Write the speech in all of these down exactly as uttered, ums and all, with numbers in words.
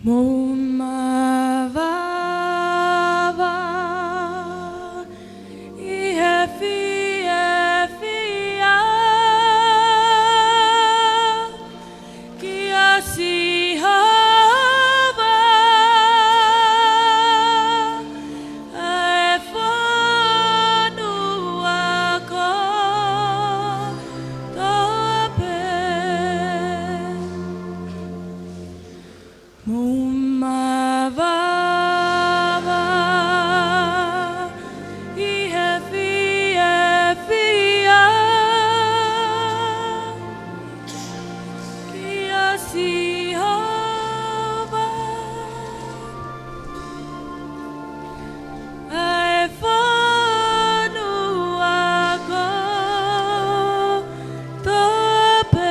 Mou mavahe ʻi he fiefia kia Sihova, ʻa e fonua kotoa pē. Mou mavahe ʻi he fiefia kia Sihova, ʻa e fonua kotoa pē.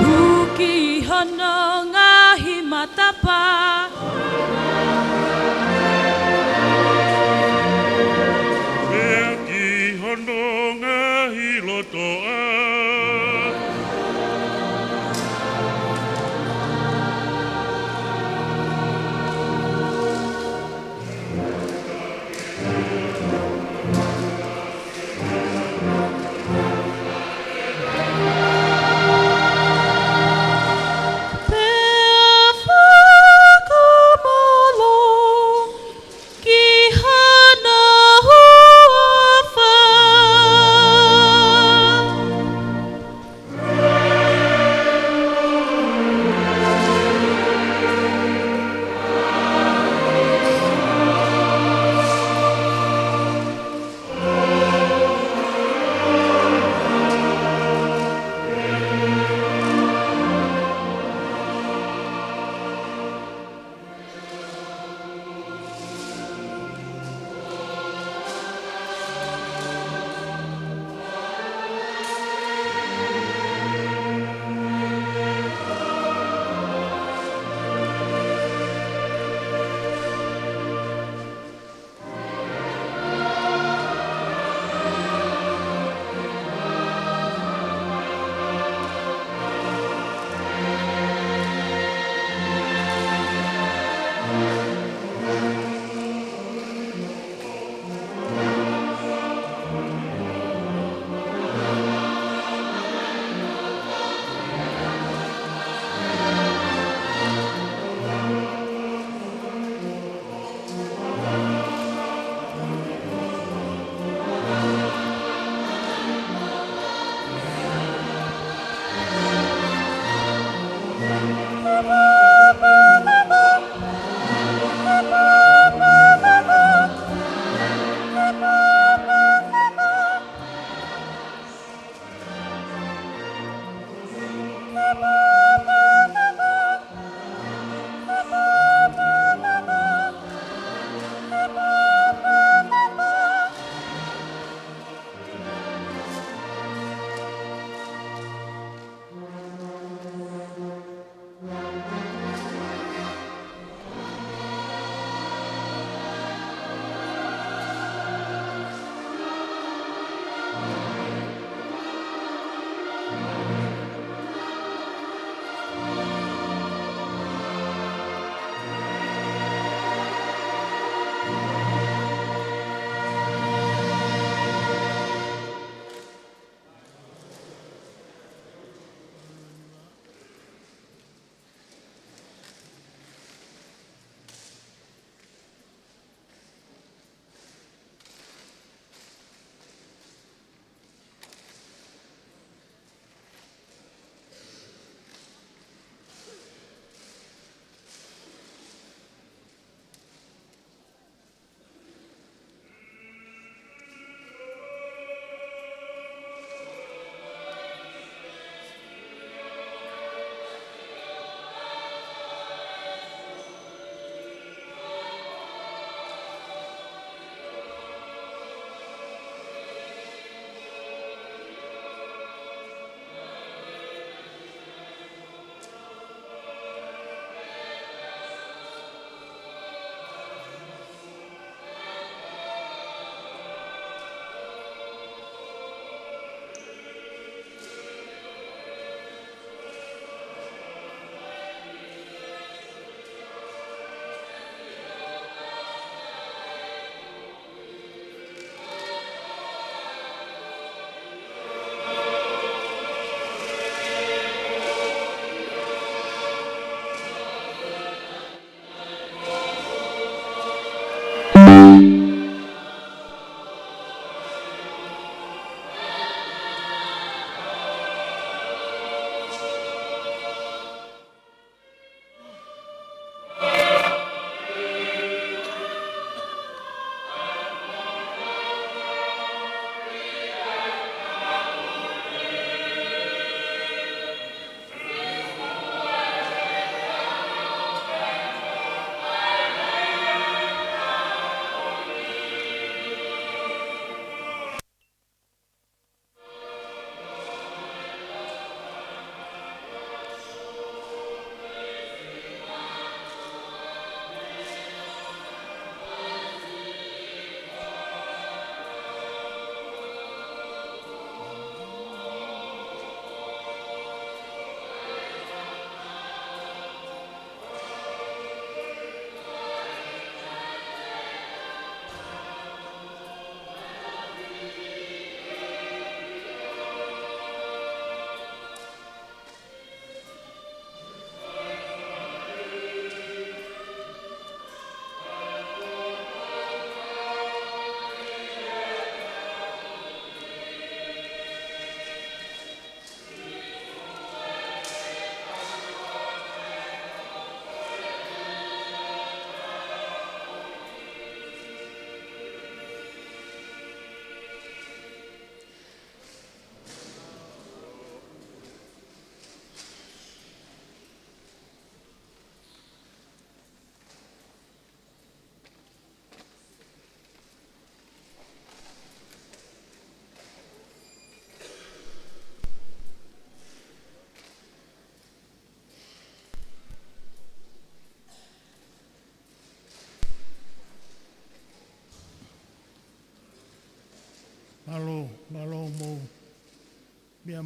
Huki hono ngaahi matapā. Pea ki hono ngaahi lotoʻā. Pea fakamālō ki hona huafa.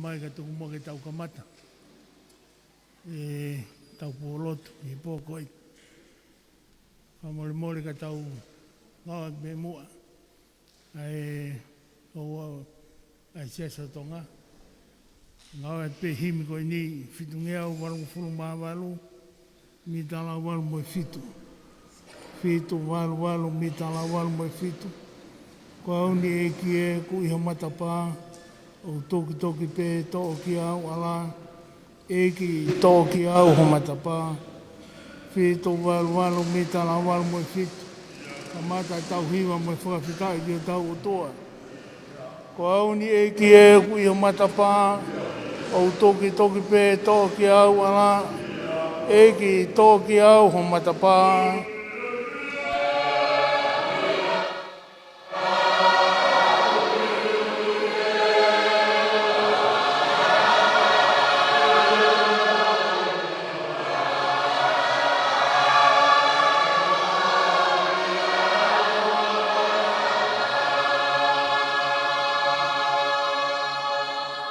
Mai ka tuku muʻa ke tau kamata ʻetau pōlotu ʻi he pō ko eni. Fakamolemole ka tau ngāueʻaki pē muʻa ʻa e, ʻa e Siasi ʻo Tonga. Ngāueʻaki pē himi ko eni, fitungeau valungofulu mā valu, mita lau valu mo e fitu. Fitu valu valu, mita lau valu mo e fitu. Ko au ni ʻEiki ē, ʻoku ʻi ho matapā, ʻoku tokitoki pē toʻo kiate au ʻa e hala. ʻEiki, toʻo kiate au ho matapā. Fitu valu valu, mita lau valu mo e fitu. Kamata ʻetau hiva mo e fakafetaʻi ki hotau ʻOtua. Ko au ni ʻEiki ē, ʻoku ʻi ho matapā, ʻoku tokitoki pē toʻo kiate au ʻa e hala. ʻEiki, toʻo kiate au ho matapā.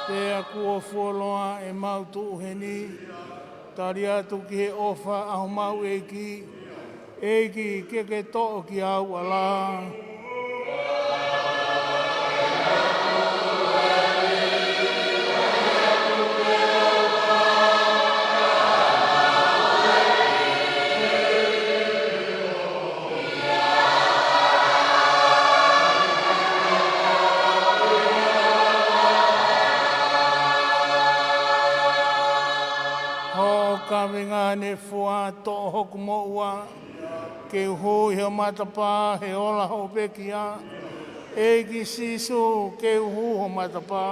Pea kuo fuoloa ʻemau tuʻu heni, tali atu ki he ʻofa ʻa homau ʻEiki. ʻEiki, ke ke toʻo kiate au ʻa e hala. Hoʻo kaveinga ne fua, toʻo hoku moʻua, ke u hū ʻi ho matapā, he ola hoʻo pekia. ʻEiki Sīsū, ke u hū ho matapā.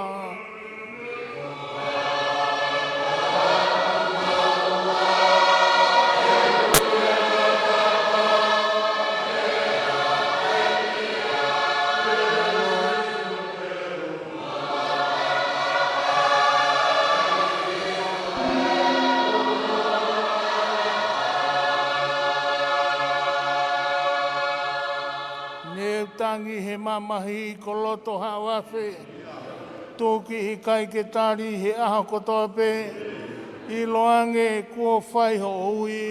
Ne u tangi he mamahi ko loto haʻo afe. Tuku ke ʻikai ke tali he ʻaho kotoa pē. ʻIloange kuo fai hoʻo ui.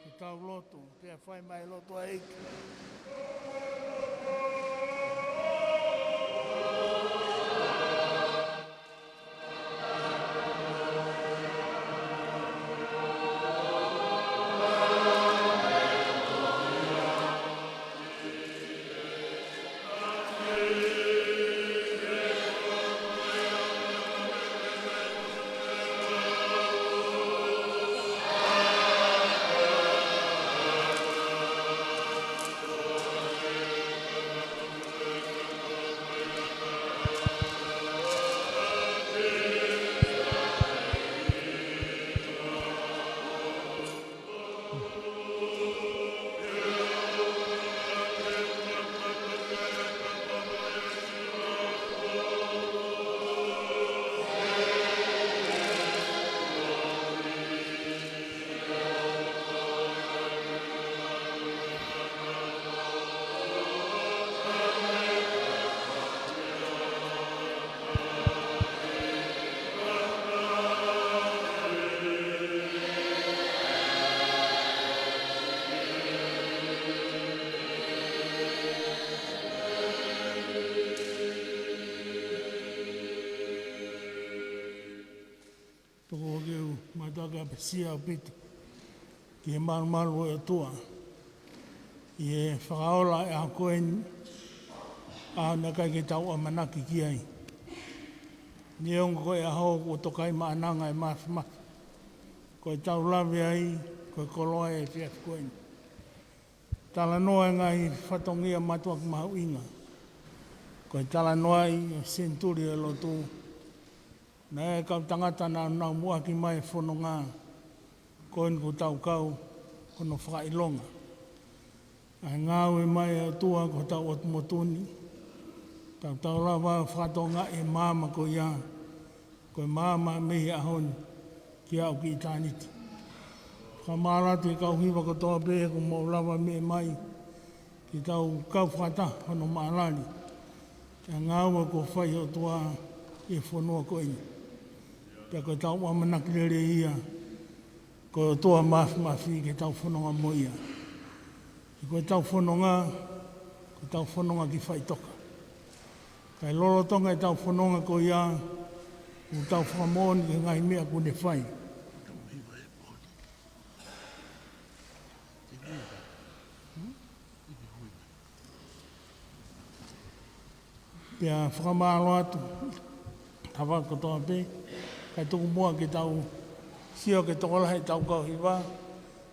Ke tau lotu, pea fai mai lotu ʻa e ʻEiki. Tokua ke u mātuʻaki ʻapasia ʻaupito ki he malumalu ʻo e ʻOtua ʻi he fakaola ʻa e ʻaho ko eni, ʻaho naʻe ʻikai ke tau ʻamanaki ki ai. Neongo ko e ʻaho kuo tokaimaʻananga ʻe māfimafi, ko e tau lave ai ko e koloa ʻo e efiafi ko eni. Talanoa e ngaahi fatongia mātuʻaki mahuʻinga. Ko e talanoaʻi e senituli e lotu. Naʻe ʻi ai e kau tangata naʻa nau muʻaki mai e fononga ko eni ʻoku tau kau, ko hono fakaʻilonga ʻa e ngāue mai ʻa e ʻOtua ko hotau ʻOtu motu ni. Tau tau lava fakatokangaʻi e maama ko ia, ko e maama mei he ʻaho ni ki aʻu ki ʻitāniti. Fakamālō atu ki he kau hiva kotoa pē kuo mou lava meʻa mai ke tau kau fakataha hono maʻalali ʻa e ngāue kuo fai ʻe he ʻOtua ʻi he fonua ko eni. Pea ko ʻetau ʻamanaki lelei ia, ko e ʻOtua mafimafi ke tau fononga mo ia. He ko ʻetau fononga, ko ʻetau fononga ki faʻitoka. Kae lolotonga ʻetau fononga ko ia, ʻoku tau fakamoʻoni ki he ngaahi meʻa kuo ne fai. Pea fakamālō atu, tava kotoa pē, kae tuku muʻa ke tau sio ki he tokolahi ʻetau kau hiva,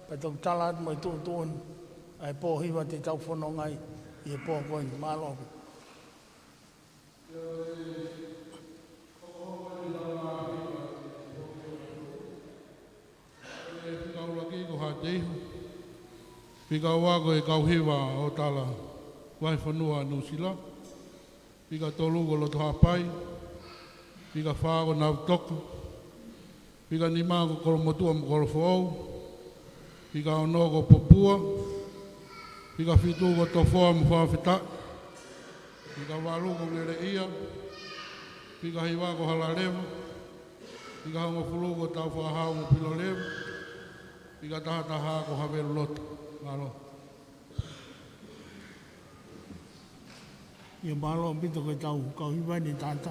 pea toki tala atu mo e tuʻutuʻuni ʻa e pō hiva te tau fononga ai ʻi he pō ko eni. Mālō ʻaupito. Fika ʻuluaki ko Haʻateiho. Fika ua ko e kau hiva ʻo Tala Vahefonua Nuʻusila. Fika tolu ko Lotohaʻapai. Fika fā ko Navutoka. Fika nima ko Kolomotuʻa mo Kolofoʻou. Fika ono ko Popua. Fika fitu ko Tofoa mo Fakafetaʻi. Fika valu ko Ngeleʻia. Fika hiva ko Halaleva. Fika hongofulu ko Taufakahau mo Pilolevu. Fika taha taha ko Haveluloto. Mālō. ʻIo, mālō ʻaupito ki he kau hiva ni tata.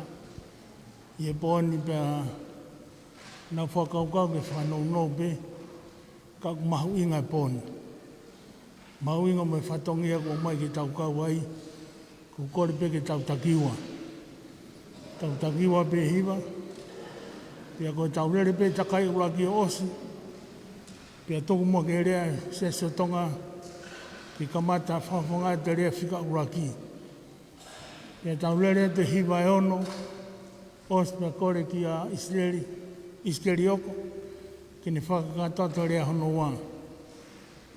ʻI he pō ni pea nau fakakaukau ke fakanounou pē, ka ʻoku mahuʻinga e pō ni. Mahuʻinga mo e fatongia kuo ʻomai ke tau kau ai, ʻoku kole pē ke tau takiua. Tau takiua pē hiva, pea ko ʻetau lele pē takai ʻuluaki ʻo ʻosi, pea tuku muʻa ke lea e Siasi ʻo Tonga, ke kamata fakafofonga atu e lea fika ʻuluaki. Pea tau lele atu e hiva ʻe ono, ʻosi pea kole kia ʻIsileli, ʻIsikeli ʻOko, ke ne fakakakato atu e lea hono ua.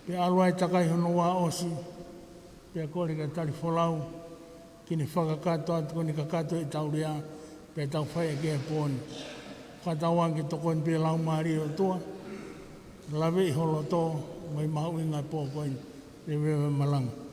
Pea ʻalu ai e takai hono ua ʻosi, pea kole kia Talifolau, ke ne fakakakato atu, ko ʻene kakato ʻetau lea, pea tau fai ʻaki e pō ni. Fakatauange ke tokoni pē Laumālie ʻo e ʻOtua, laveʻi ho loto, mo e mahuʻinga e pō ko eni, leveva malanga.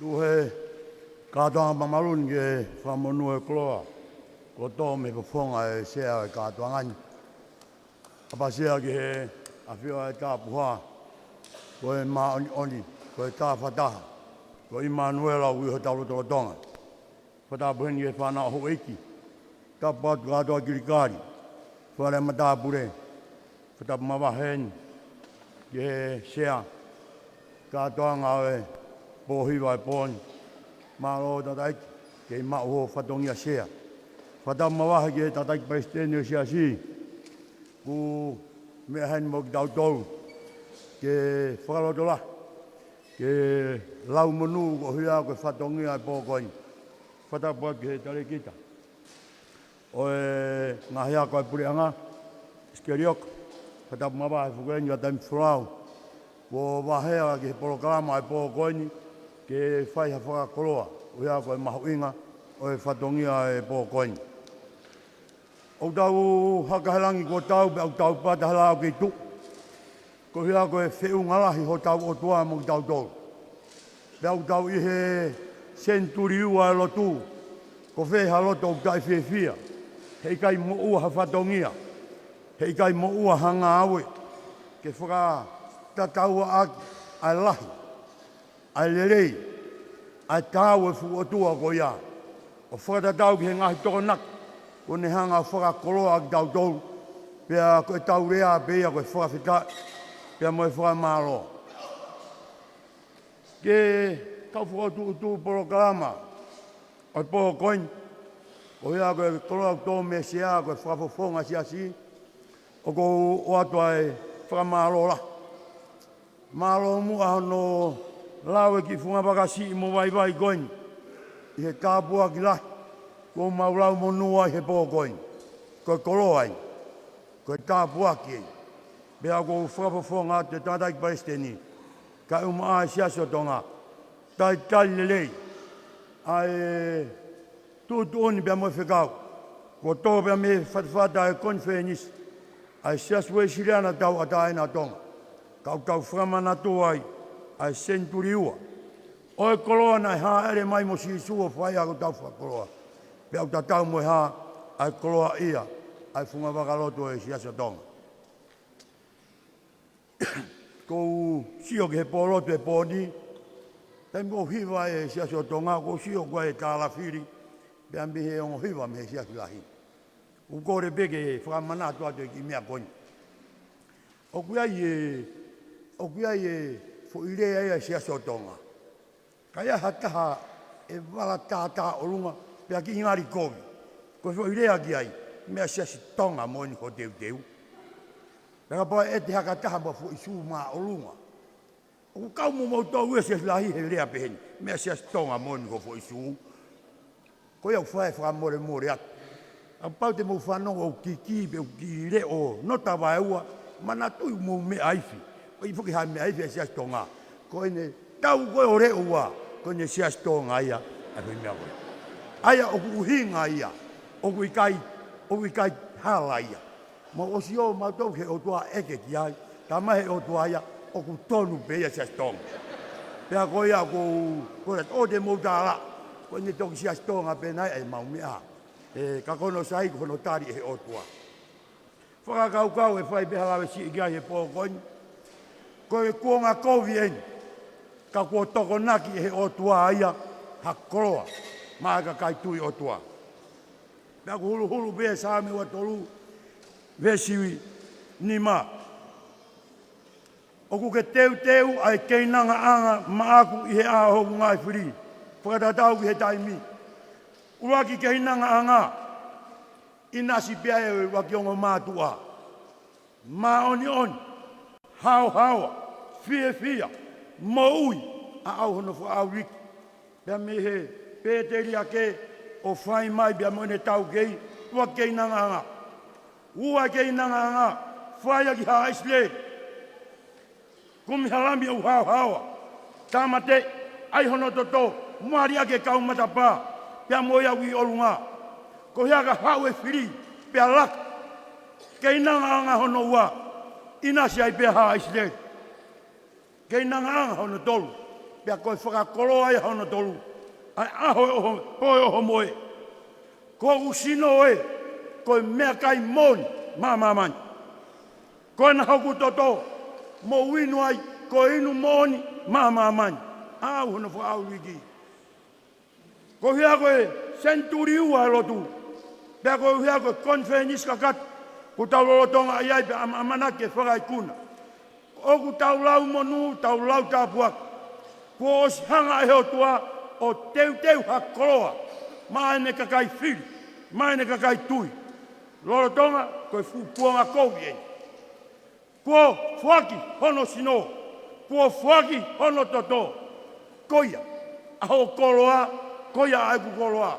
Tuʻu he kātoanga mamalu ni ke fakamonū e koloa kuo tō mei he fofonga e sea e kātoanga ni. ʻApasia ki he ʻafio ʻa e Tāpuhā, ko e Māʻoniʻoni, ko e Tāfataha, ko ʻImanuela ʻoku ʻi hotau lotolotonga. Fakatapu heni ki he fānau houʻeiki. Tapu atu kātoa kilikali, fale matāpule. Fakatapu mavahe heni ki he sea kātoanga ʻo e pō hiva e pō ni. Mālō tangataʻeiki, kei maʻu hoʻo fatongia sea. Fakatapu mavahe ki he tangataʻeiki palesiteni ʻo e siasi, kuo meʻa heni mo kitautolu ke fakalotolahi, ke lau monū koeʻuhi ko e fatongia e pō ko eni. Fakatapu atu ki he talēkita ʻo e ngaahi ako ʻa e puleʻanga, Sikelioka. Fakatapu mavahe foki heni ki he taimi folau kuo vaheʻi ki he polokalama e pō ko eni ke fai ha fakakoloa, koeʻuhi ko e mahuʻinga ʻo e fatongia e pō ko eni. ʻOku tau haka he langi kuo tau, pea ʻoku tau pata he lao kei tuʻu, koeʻuhi ko e feʻunga lahi hotau ʻOtua mo kitautolu. Pea ʻoku tau ʻi he senituli ua e lotu, ko fē ha loto ʻoku taʻefiefia, heʻikai moʻua ha fatongia, heʻikai moʻua ha ngāue, ke fakatatauʻaki ʻa e lahi, ʻa e lelei, ʻa e taau e fuʻu ʻOtua ko ia, ʻo fakatatau ki he ngaahi tokonaki kuo ne hanga ʻo fakakoloa kitautolu, pea ko ʻetau lea pē ia ko e fakafetaʻi, pea mo e fakamālō. Ke tau fokotuʻutuʻu polokalama ʻo e pō ko eni, koeʻuhi ko e koloa ʻoku tō mei he sea ko e fakafofonga siasi, ʻoku ou ʻoatu ʻa e fakamālō lahi. Mālō muʻa hono lau e kiʻi funga vaka siʻi mo vaivai ko eni ʻi he tāpuaki lahi kuo mau lau monū ai he pō ko eni. Ko e koloa eni, ko e tāpuaki eni. Pea ʻoku ou fakafofonga atu e tangataʻeiki palesiteni, kae ʻumaʻā e Siasi ʻo Tonga, talitali lelei ʻa e tuʻutuʻuni pea mo e fekau kuo tō pea mei he fatafata e konifelenisi ʻa e Siasi Uēsiliana Tauʻatāina ʻo Tonga, ka ʻoku tau fakamanatu ai ʻa e senituli ua ʻo e koloa naʻe hāʻele mai mo Sīsū ʻo fai ʻaki hotau fakakoloa. Pea ʻoku tatau mo e hā ʻa e koloaʻia ʻa e funga vaka lotu ʻo e Siasi ʻo Tonga. ʻOku ou sio ki he pōlotu e pō ni, taimi ʻoku hiva ai e Siasi ʻo Tonga, ʻoku ou sio ko e tālafili pea mei he ongo hiva mei he siasi lahi. ʻOku ou kole pē ke fakamanatu atu e kiʻi meʻa ko eni. ʻOku ʻi ai e, ʻoku ʻi ai e foʻi lea ia ʻa e Siasi ʻo Tonga. Ka ʻi ai ha taha ʻe vala tātā ʻolunga, pea kiʻi ngali kovi, ko e foʻi lea ki ai, meʻa Siasi Tonga moʻoni hoʻo teuteu. Pea kapau ʻe ʻete haka taha mo ha foʻi sū māʻolunga, ʻoku kau mo moutolu ia Siasi lahi he lea pehē ni, meʻa Siasi Tonga moʻoni hoʻo foʻi sū. Ko ia ʻoku fai e fakamolemole atu. Kapau te mou fanongo ʻoku kikī pe ʻoku kiʻi leʻo nota vaeua, manatuʻi ʻoku mou meʻa ifi. ʻOku ʻi ai foki ha meʻa ifi ʻa e Siasi Tonga. Ko ʻene tau ko ē ʻo leʻo ua, ko ʻene Siasi Tonga ia, ʻa e foʻi meʻa ko ē. ʻA ia ʻoku ʻuhinga ia, ʻoku ʻikai, ʻoku ʻikai hala ia. Mau ʻosi ō mautolu ki he ʻOtua ʻeke ki ai, talamai ʻe he ʻOtua ia ʻoku tonu pē ia Siasi Tonga. Pea ko ia ʻoku ou, ko ia ʻoku te mou tala, ko ʻene toki Siasi Tonga pē nai ʻemau meʻa. ʻE, ka ko hono sai ko hono tali ʻe he ʻOtua. Fakakaukau ʻe fai pē ha lave siʻi ki ai he pō ko eni. Ko e kuonga kovi eni, ka kuo tokonaki ʻe he ʻOtua ia ha koloa maʻa e kakai tui ʻOtua. Pea ʻoku huluhulu pē Saame ua tolu, veesi nima. ʻOku ke teuteu ʻa e keinangaʻanga maʻaku ʻi he ʻaho ʻo hoku ngaahi fili, fakatatau ki he taimi. ʻUluaki keinangaʻanga, ʻinasi pē ʻa e ʻuluaki ongo mātuʻa. Māʻoniʻoni, haohaoa, fiefia, moʻui, ʻaʻau hono fakaʻauliki. Pea mei he pēteliake ʻo fai mai pea mo ʻene taukei, ua keinangaʻanga. Ua keinangaʻanga, fai ʻaki haʻa ʻIsileli. Kumi ha lami ʻoku haohaoa, tāmateʻi, ʻai hono toto, mali ʻaki e kau matapā, pea mo ia ʻoku ʻi ʻolunga. Ko ia ka haʻu e fili, pea laka. Keinangaʻanga hono ua, ʻinasi ai pē haʻa ʻIsileli. Keinangaʻanga hono tolu, Pea ko e fakakoloa ia hono tolu ʻa e ʻaho ʻo e ʻoho, ʻo e ʻohomohe. Ko hoku sino ē, ko e meʻakai moʻoni maʻa māmani. Ko ena hoku toto, mou inu ai, ko e inu moʻoni maʻa māmani. ʻAu hono fakaʻauiki. Ko e hia ko e senituli ua e lotu. Pea ko e hia ko e konifelenisi kakato, kuo tau lolotonga ʻi ai pea ʻama, ʻamanaki ke fakaikuna. ʻOku tau lau monū, tau lau tāpuaki. Kuo ʻosi hanga ʻe he ʻOtua ʻo teuteu ha koloa maʻa ʻene kakai fili, maʻa ʻene kakai tui. Lolotonga ko e fuʻu kuonga kovi eni. Kuo foaki hono sino, kuo foaki hono toto. Ko ia ʻa hoʻo koloa, ko ia ʻa ʻeku koloa.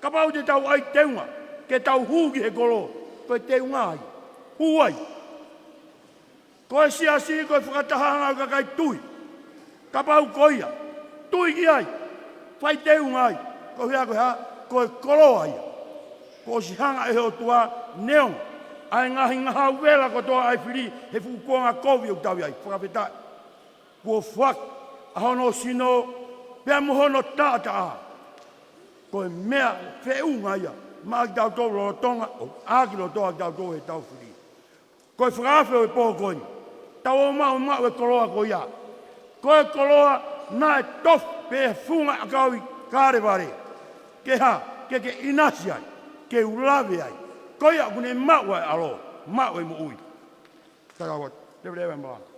Kapau te tau ʻai teunga ke tau hū ki he kolo, ko e teunga ai. Hū ai. Ko e siasi ko e fakatahaʻanga ʻo e kakai tui. Kapau ko ia, tui ki ai, fai teunga ai. Ko e hia ko e hā, ko e koloa ia. Kuo ʻosi hanga ʻe he ʻOtua neongo ʻa e ngaahi ngahau vela kotoa ʻa e fili he fuʻu kuonga kovi ʻoku tau ʻi ai. Fakafetaʻi. Kuo foaki ʻa hono sino pea mo hono taʻataʻa. Ko e meʻa feʻunga ia maʻa kitautolu lolotonga ʻo ʻākilotoa kitautolu heʻetau fili. Ko e fakaafe ʻo e pō ko eni, tau ō maʻu, maʻu e koloa ko ia. Ko e koloa naʻe tofi pē he funga ʻakau ʻi Kalevale. Ke hā, ke ke ʻinasi ai, ke u lave ai. Ko ia ʻoku ne maʻu ʻa e ʻAlo, maʻu e moʻui. Ka ka ua, leveleva e malanga.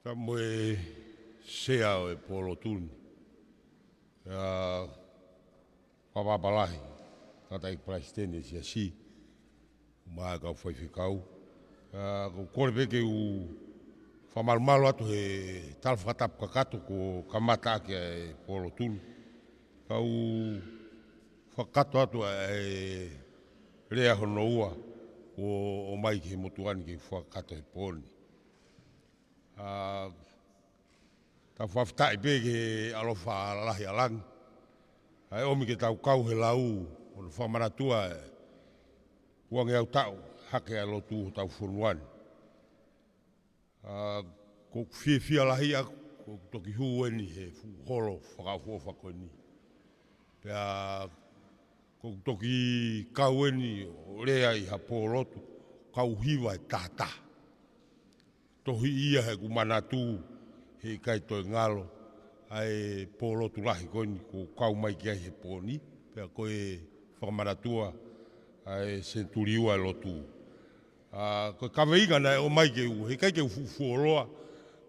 Ka mo e sea ʻo e pō lotu ni. ʻA, Papa Palahi, tangataʻeiki palesiteni ʻo e siasi, mo e kau faifekau. ʻA, ʻoku ou kole pē ke u fakamalumalu atu he tala fakatapu kakato kuo kamata ʻaki ʻa e pō lotu ni. Ka u fakakakato atu ʻa e lea hono ua kuo ʻomai ki he motuʻa ni ke u fakakakato he pō ni. ʻA, tau fakafetaʻi pē ki he ʻaloʻofa lahi ʻa langi, ʻa e ʻomi ke tau kau he lau ʻo ne fakamanatua e uangeau taʻu hake ʻa e lotu ʻo hotau fonua ni. ʻA, ʻoku ou fiefia lahi ʻaʻaku, ʻoku ou toki hū eni he fuʻu holo fakaʻofoʻofa ko eni. Pea ʻoku ou toki kau eni ʻo lea ʻi ha pō lotu, kau hiva ʻe taha taha. Tohi ia heʻeku manatu, heʻikai toe ngalo ʻa e pō lotu lahi ko eni kuo kau mai ki ai he pō ni, pea ko e fakamanatua ʻa e senituli ua ʻo e lotu. ʻA, ko e kaveinga naʻe ʻomai ke u, heʻikai ke u fuʻu fuoloa,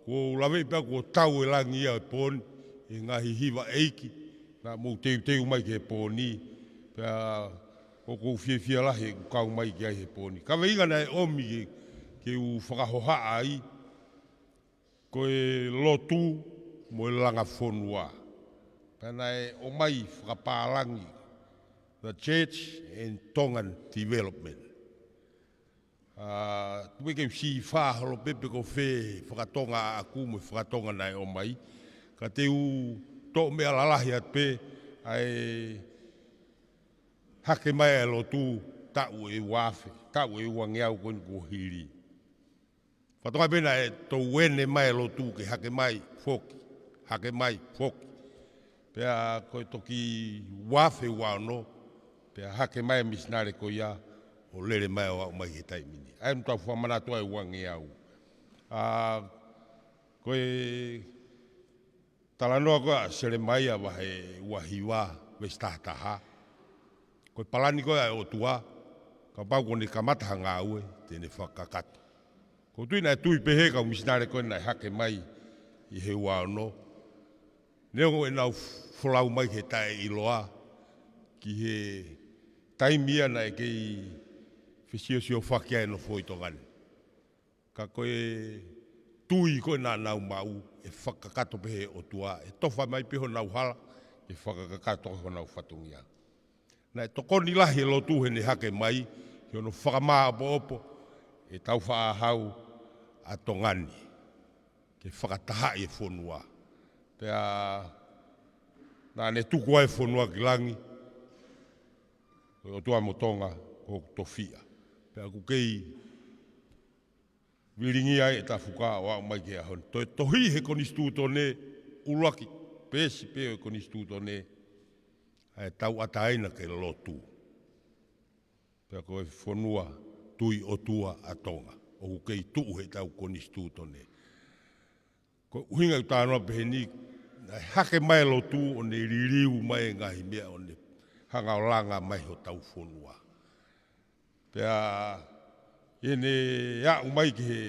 kuo u laveʻi pea kuo tau e langi ia ʻo e pō ni, ʻi he ngaahi hiva ʻeiki naʻa mou teuteu mai ki he pō ni, pea ʻoku ou fiefia lahi heʻeku kau mai ki ai he pō ni. Kaveinga naʻe ʻomi ke, ke u fakahohaʻa ai, ko e lotu mo e langa fonua. Pea naʻe ʻomai fakapālangi, The Church and Tongan Development. ʻA, tuku ke u sio holo pē pe ko fē fakatonga ʻaʻaku mo e fakatonga naʻe ʻomai. Ka te u toʻo meʻa lalahi atu pē ʻa e hake mai ʻa e lotu taʻu ʻe uaafe, taʻu ʻe uangeau ko eni kuo hili. Fakatonga pē naʻe touene mai e lotu ke hake mai foki, hake mai foki. Pea ko e toki uaafe uaono, pea hake mai e misinale ko ia ʻo lele mai ʻo aʻu mai he taimi ni. ʻA ia mo tau fakamanatu ʻa e uangeau. ʻA, ko e talanoa ko ē ʻa Selemaia vahe uahiva, veesi taha taha. Ko e palani ko ē ʻa e ʻOtua, kapau kuo ne kamata ha ngāue, te ne fakakakato. ʻOku ou tui naʻe tui pehē e kau misinale ko ē naʻe hake mai ʻi he uaono. Neongo ʻenau folau mai he taʻeʻiloa, ki he taimi ia naʻe kei fesiosiofaki ai e nofo ʻi Tonga ni. Ka ko e tui ko ē naʻa nau maʻu, ʻe fakakakato pē he ʻOtua, ʻe tofa mai pē honau hala, ʻe fakakakato honau fatongia. Naʻe tokoni lahi e lotu heʻene hake mai, ki hono fakamāʻopoʻopo ʻetau faʻahau ʻa Tonga ni, ke fakatahaʻi e fonua. Pea naʻa ne tuku ai e fonua ki langi, ko e ʻOtua mo Tonga, ko hoku tofiʻa. Pea ʻoku kei vilingia ai e tafuka ʻo aʻu mai ki he ʻaho ni. Toe tohi he konisitūtone, ʻuluaki peesi pē ʻo e konisitūtone, ʻa e tauʻatāina ke lotu. Pea ko e fonua tui ʻOtua ʻa Tonga, ʻoku kei tuʻu heʻetau konisitūtone. Ko e ʻuhinga ʻeku talanoa pehē ni, naʻe hake mai e lotu ʻo ne liliu mai e ngaahi meʻa ʻo ne hanga ʻo langa mai hotau fonua. Pea ʻi heʻene aʻu mai ki he,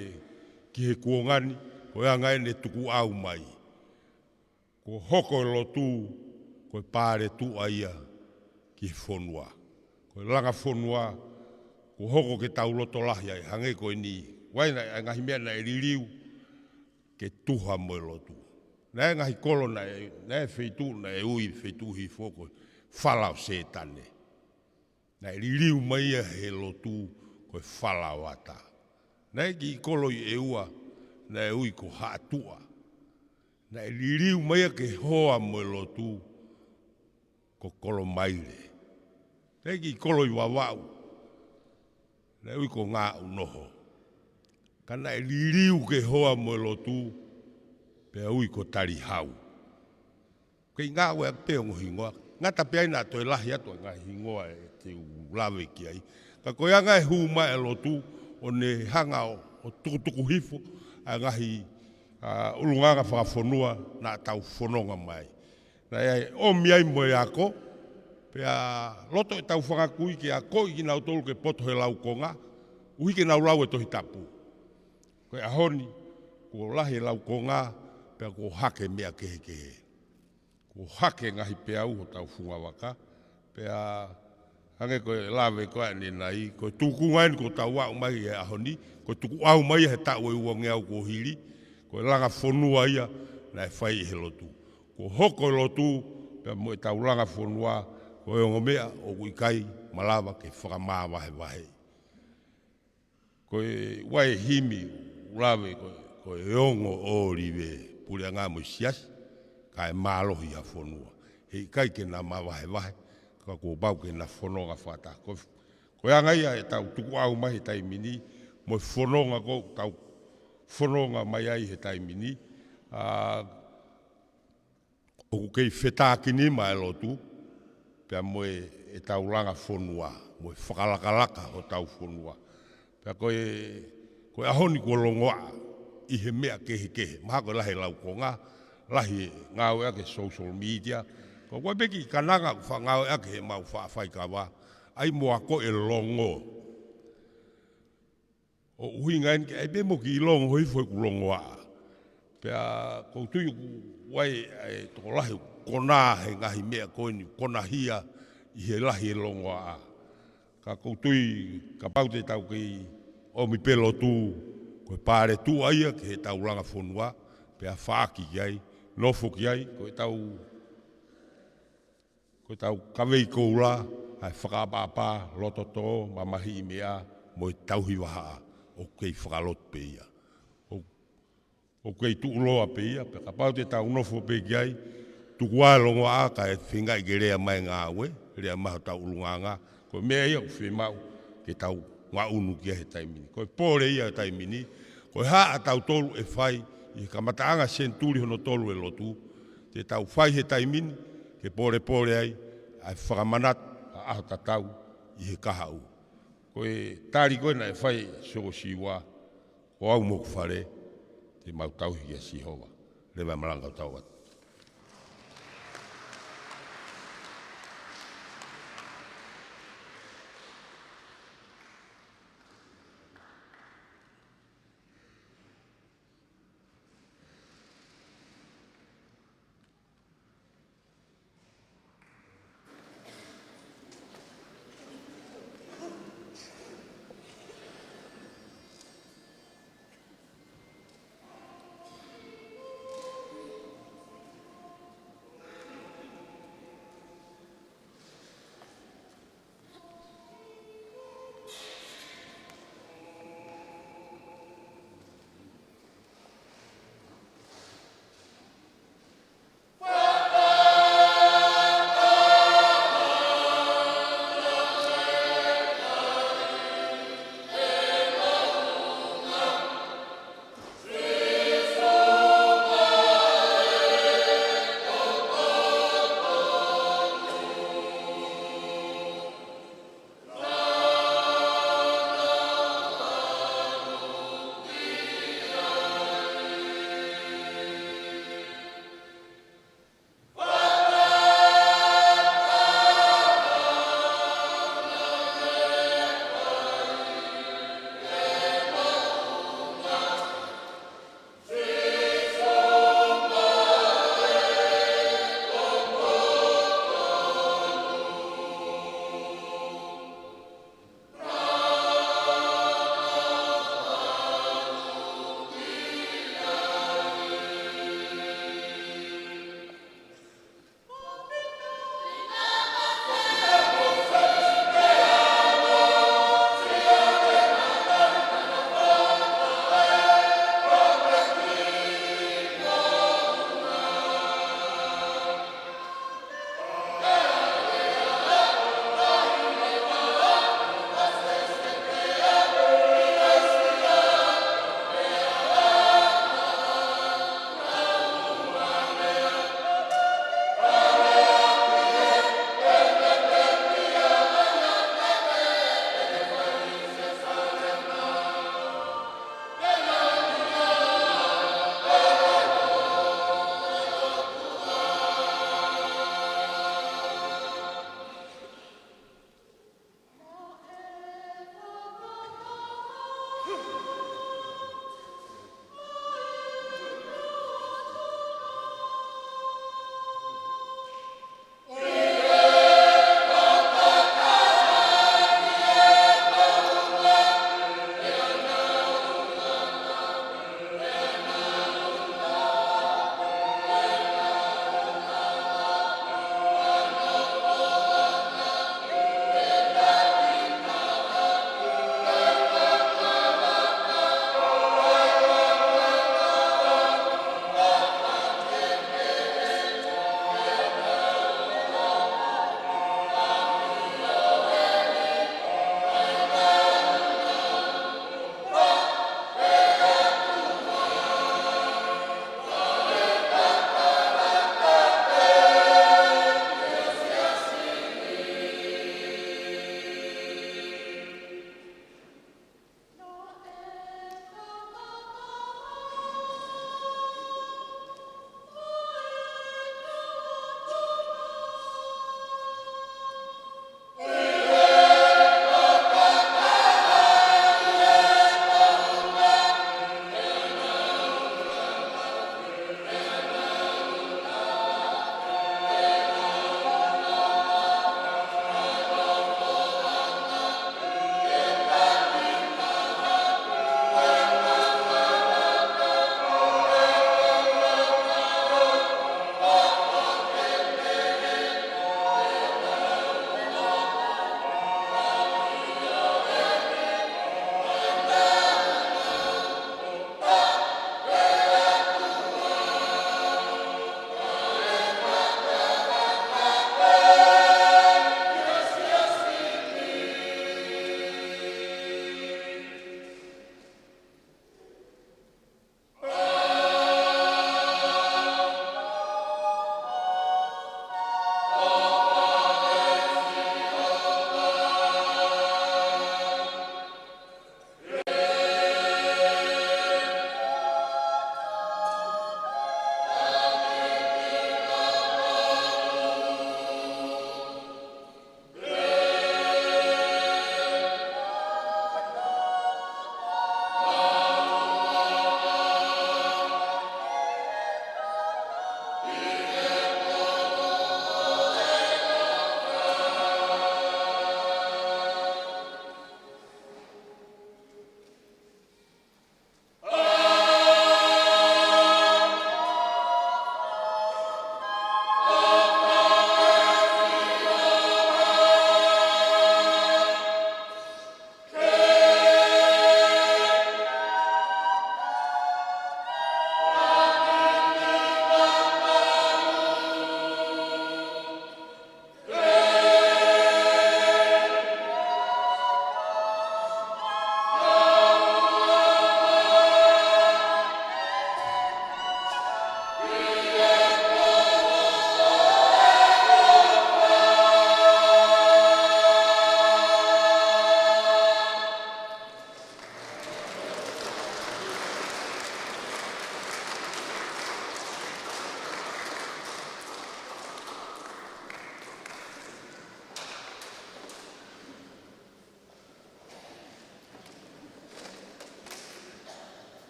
ki he kuonga ni, ko e anga ʻene tukuʻau mai. Kuo hoko e lotu ko e paletuʻa ia ki he fonua. Ko e langa fonua, kuo hoko ke tau loto lahi ai, hangē ko eni, ʻa e ngaahi meʻa naʻe liliu, ke tuha mo e lotu. Naʻe ngaahi kolo naʻe, naʻe feituʻu naʻe ui, feituʻu hifo ko e fala ʻo Sētane. Naʻe liliu mai ia he lotu ko e fala ʻo Ata. Naʻe kiʻi kolo ʻi ʻEua, naʻe ui ko Haʻatuʻa. Naʻe liliu mai ia ke hoa mo e lotu ko Kolomaile. Naʻe kiʻi kolo ʻi Vavaʻu, naʻe ui ko Ngāʻunoho. Ka naʻe liliu ke hoa mo e lotu, pea ui ko Talihau. Kei ngāueʻaki pē ongo hingoa. Ngata pē ai naʻa toe lahi atu e ngaahi hingoa ʻe te u lave ki ai. Ka ko e anga e hū mai e lotu, ʻo ne hanga ʻo, ʻo tukutuku hifo ʻa e ngaahi, ʻa, ʻulungaanga fakafonua naʻa tau fononga mai. Naʻe ʻomi ai mo e ako, pea loto ʻetau fanga kui ke akoʻi kinautolu ke poto he laukonga, ʻuhi ke nau lau e Tohi Tapu. Ko e ʻaho ni, Kuo lahi e laukonga, pea kuo hake meʻa kehekehe. Kuo hake ngaahi peau hotau fungavaka, pea hangē ko e lave ko ē ʻanenai, ko e tūkunga eni kuo tau aʻu mai he ʻaho ni, ko e tukuʻau mai he taʻu ʻe uangeau kuo hili, ko e langa fonua ia naʻe fai ʻe he lotu. Kuo hoko e lotu, pea mo ʻetau langa fonua, ko e ongo meʻa ʻoku ʻikai malava ke fakamāvahevahe. Ko e ua e himi ʻoku lave ko, ko e ongo ʻōlive puleʻanga mo e siasi, kae mālohi ʻa e fonua. Heʻikai ke na māvahevahe, ka kuo pau ke na fononga fakataha. Ko, ko e anga ia ʻetau tukuʻau mai he taimi ni, mo e fononga ʻoku tau fononga mai ai he taimi ni, ʻa, ʻoku kei fetākinima e lotu, pea mo e, ʻetau langa fonua, mo e fakalakalaka hotau fonua. Pea ko e, ko e ʻaho ni kuo longoaʻa ʻi he meʻa kehekehe. Mahalo ko e lahi e laukonga, lahi e ngāueʻaki e social media. Ko e ʻuhinga pē ki he kananga ʻoku faʻa ngāueʻaki heʻemau faʻa faikava, ʻai mo ako e longo. ʻO ʻuhinga eni ke ʻai pē mo kiʻi longo hifo ʻeku longoaʻa. Pea ʻoku ou tui ʻoku ʻi ai e tokolahi ʻoku konā he ngaahi meʻa ko eni, konahia ʻi he lahi e longoaʻa. Ka ʻoku ou tui kapau te tau kei ʻomi pē lotu, ko e paletuʻa ia ki heʻetau langa fonua, pea faʻaki ki ai, nofo ki ai, ko ʻetau ko ʻetau kavei koula, ʻa e fakaʻapaʻapa, lototō, mamahiʻi meʻa, mo e tauhi vahaʻa, ʻoku kei fakalotu pē ia. ʻO, ʻoku kei tuʻuloa pē ia, pea kapau te tau nofo pē ki ai, tuku ā e longoaʻa kae feingaʻi ke lea mai e ngāue, lea mai hotau ʻulungaanga, ko e meʻa ia ʻoku fiemaʻu ke tau ngaʻunu ki ai he taimi ni. Ko e pole ia he taimi ni, ko e hā ʻatautolu ʻe fai ʻi he kamataʻanga senituli hono tolu e lotu, te tau fai he taimi ni, ke polepole ai, ʻa e fakamanatu ʻa e ʻaho tatau ʻi he kahaʻu. Ko e tali ko ē naʻe fai ʻe Siosiua, ko au mo hoku fale, te mau tauhi kia Sihova. Leva e malanga ʻo tau atu.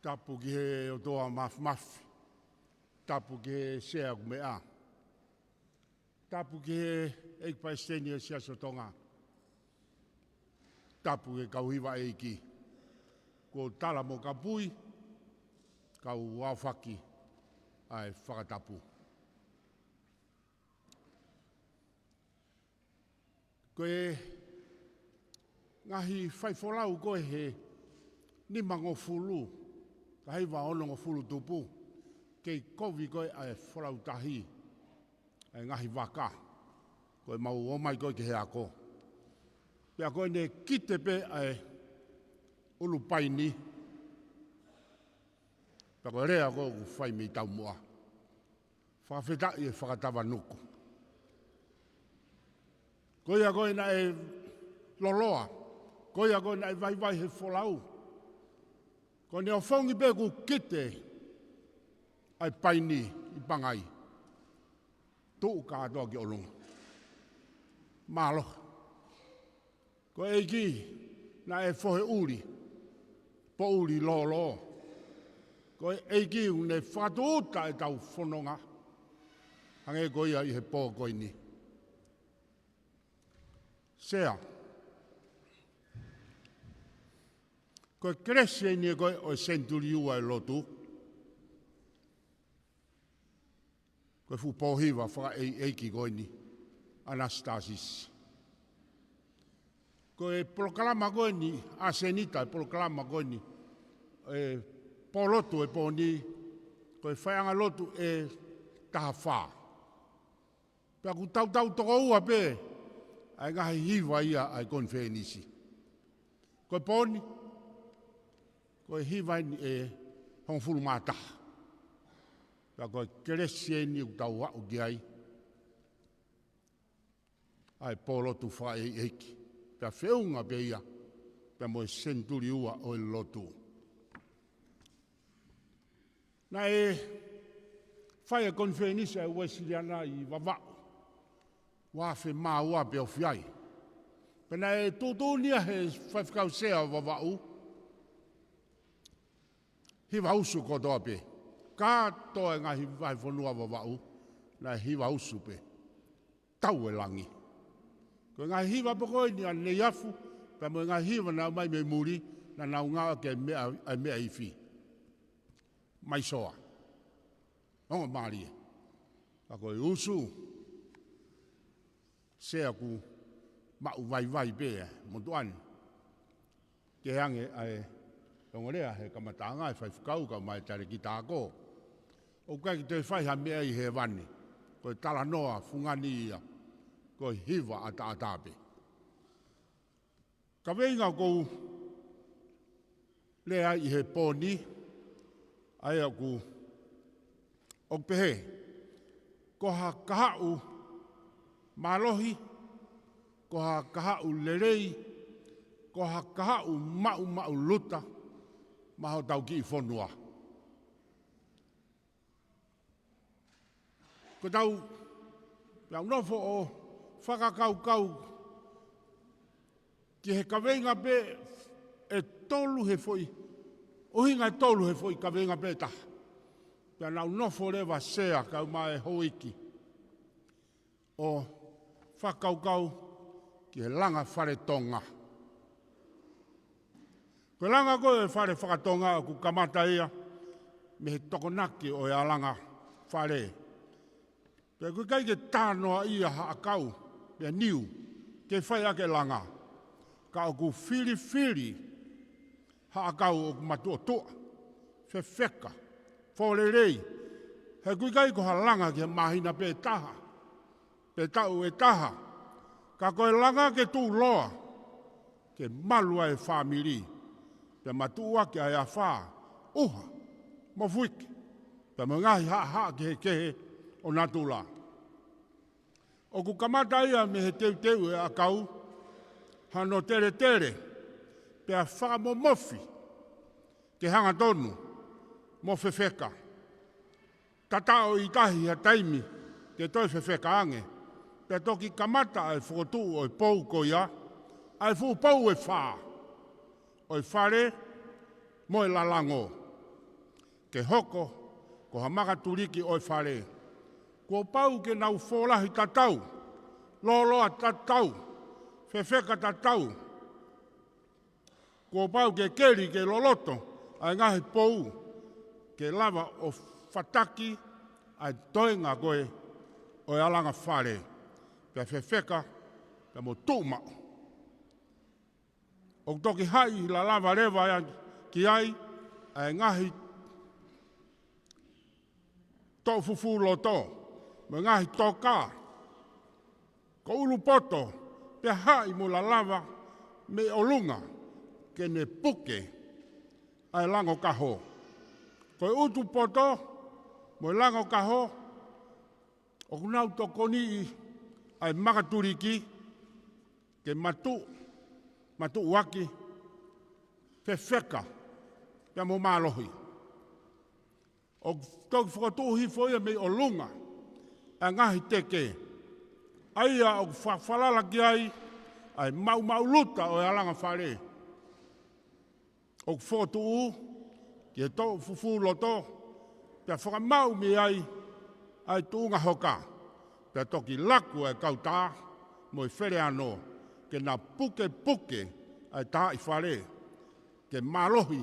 Tapu ki he ʻOtua Māfimafi. Tapu ki he Sea ʻoku meʻa. Tapu ki he ʻEiki Palesiteni ʻo e Siasi ʻo Tonga. Tapu ki he kau hiva ʻeiki. Kuo tala mo kapui, kau aofaki ʻa e fakatapu. Ko e ngaahi faifolau ko ē he nimangofulu, taha hiva onongofulu tupu, kei kovi ko ē ʻa e folau tahi ʻa e ngaahi vaka, ko e mau ō mai ko ē ki he ako. Pea ko ʻene kite pē ʻa e ʻulu paini, pea ko e lea ko ē ʻoku fai mei taumuʻa. Fakafetaʻi e fakatavanuku. Ko ia ko ē naʻe loloa, ko ia ko ē naʻe vaivai he folau. Ko ʻene ʻofongi pē kuo kite ʻa e paini ʻi Pangai. Tuʻu kātoa ki ʻolunga. Mālō. Ko e ʻEiki naʻe fohe ʻuli, poʻuli lōlō. Ko e ʻEiki ʻoku ne fakatūʻuta ʻetau fononga, hangē ko ia ʻi he pō ko eni. Sea, ko e kelesi eni ko ē ʻo e senituli ua ʻo e lotu. Ko e fuʻu pōhiva fakaʻeiʻeiki ko eni, Anastasis. Ko e polokalama ko eni, ʻasenita e polokalama ko eni, e pōlotu e pō ni, ko e faiʻanga lotu ʻe taha fā. Pea ʻoku tautau toko ua pē ʻa e ngaahi hiva ia ʻa e konifelenisi. Ko e pō ni, ko e hiva eni ʻe hongofulu mā taha. Pea ko e kelesi eni ʻoku tau aʻu ki ai, ʻa e pōlotu fakaʻeiʻeiki. Pea feʻunga pē ia pea mo e senituli ua ʻo e lotu. Naʻe fai e konifelenisi ʻa e Uēsiliana ʻi Vavaʻu, ua afe mā ua pē ʻoku ou fie ai. Pea naʻe tuʻutuʻuni ia he faifekau sea ʻo Vavaʻu, hiva usu kotoa pē. Kātoa e ngaahi vahefonua Vavaʻu, naʻe hiva usu pē. Tau e langi. Ko e ngaahi hiva pē ko eni ʻa Neiafu, pea mo e ngaahi hiva naʻe ʻomai mei muli, naʻa nau ngāueʻaki e meʻa, ʻa e meʻa ifi. Mai soa. Ongo mālie. Ka ko e usu, Sea, ʻoku maʻu vaivai pē ʻa e motuʻa ni. Ke hangē ʻa e ongo lea he kamataʻanga ʻa e faifekau kae ʻumaʻā e talēkita ako. ʻOku ʻikai ke toe fai ha meʻa ʻi hēvani. Ko e talanoa fungani ia. Ko e hiva ʻataʻatā pē. Kaveinga ʻoku ou lea ai ʻi he pō ni, ʻa ia ʻoku, ʻoku pehē, ko ha kahaʻu mālohi, ko ha kahaʻu lelei, ko ha kahaʻu maʻumaʻuluta maʻa hotau kiʻi fonua. Ko ʻetau, pea u nofo ʻo fakakaukau ki he kaveinga pē ʻe tolu he foʻi, ʻuhinga ʻe tolu he foʻi kaveinga pē ʻe taha. Pea naʻa u nofo leva, Sea, kae ʻumaʻā e houʻeiki, ʻo fakakaukau ki he langa fale Tonga. Ko e langa ko ē fale faka-Tonga ʻoku kamata ia mei he Tokonaki ʻo e Alanga Fale. Pea ʻoku ʻikai ke tā noaʻia ha ʻakau pea niu ke fai ʻaki e langa. Ka ʻoku filifili ha ʻakau ʻoku matuʻotuʻa, fefeka, fōlelei. He ʻoku ʻikai ko ha langa ki he māhina pē ʻe taha, pe taʻu ʻe taha. Ka ko e langa ke tuʻuloa, ke malu ai e fāmili, pea matuʻuaki ai e afā, ʻuha, mofuike, pea mo e ngaahi haʻahaʻa kehekehe ʻo natula. ʻOku kamata ia mei he teuteu e ʻakau, hano teletele, pea fakamomofi ke hangatonu mo fefeka. Tataʻo ʻi tahi ha taimi ke toe fefeka ange, pea toki kamata ʻa e fokotuʻu ʻo e pou ko ia, ʻa e fuʻu pou ʻe fā, ʻo e fale mo e lalango. ke hoko ko ha makatuliki ʻo e fale. Kuo pau ke nau folahi tatau, lōloa tatau, fefeka tatau. Kuo pau ke keli ke loloto ʻa e ngaahi pou, ke lava ʻo fataki ʻa e toenga ko ē ʻo e alanga fale, pea fefeka, pea mo tuʻu maʻu. ʻOku toki haʻi lalava leva ia ki ai ʻa e ngaahi toʻo fufū loto, mo e ngaahi toka, ko ʻulupoto, pea haʻi mo lalava mei ʻolunga ke ne puke ʻa e lango kaho. Ko e ʻutu poto mo e lango kaho, ʻoku nau tokoniʻi ʻa e makatuliki ke matuʻu, matuʻuaki, fefeka, pea mo mālohi. ʻOku toki fokotuʻu hifo ia mei ʻolunga ʻa e ngaahi teke, ʻa ia ʻoku fa-, falala ki ai ʻa e maʻumaʻuluta ʻo e alanga fale. ʻOku fokotuʻu ki he toʻo fufū loto, pea fakamaʻu mei ai ʻa e tuʻunga hoka, pea toki laku ʻa e kautā mo e feleano ke na pukepuke ʻa e taaʻi fale, ke mālohi